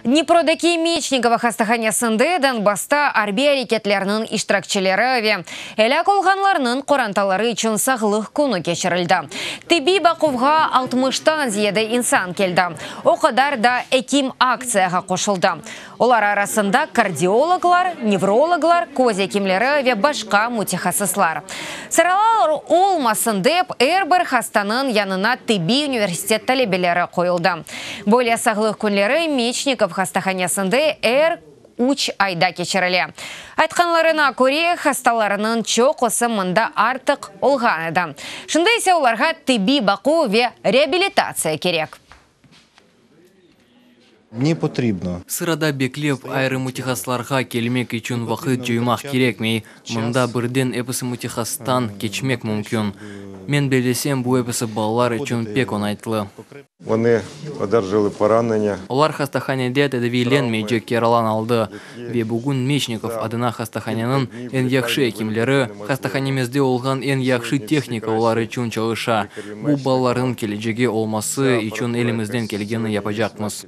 Dniprodaki Meçnikova hastahanesinde Donbassta arbiy areketlerniñ iştirakçileri ve elâk olğanlarnıñ qorantaları içün sağlıq künü keçirildi. Tibbiy baquvğa altmıştan ziyade insan keldi, o qadar da ekim aktsiyağa qoşuldı. Olar arasında kardiologlar, nevrologlar, köz ekimleri ve başqa mütehassıslar. Sıralar olmasın dep, er bir hastanıñ yanına tibbiy universitet talebeleri qoyuldı. Böyle sağlıq künleri Meçnikov hastahanesinde er üç ayda keçirile. Aytqanlarına köre, hastalarnıñ çoqusı mında artıq olğan edi. Şimdi ise olarğa tibbiy baquv ve reabilitatsiya kerek. Sırada beklep, ayrı mütehassıslarğa kelmek içün vaqıt coymaq kerekmey. Mında birden episi mütehassıstan keçmek mümkün. Men bellesem, bu episi balalar içün pek oñaytlı. Olar hastahanede tedaviylenmeycek yaralan aldı. Ve bugün Meçnikov adına hastahaneniñ eñ yahşı ekimleri, hastahanemizde olğan eñ yahşı tehnika olar içün çalışa. Bu balalarnıñ kelecegi olması içün elimizden kelgenini yapacaqmız.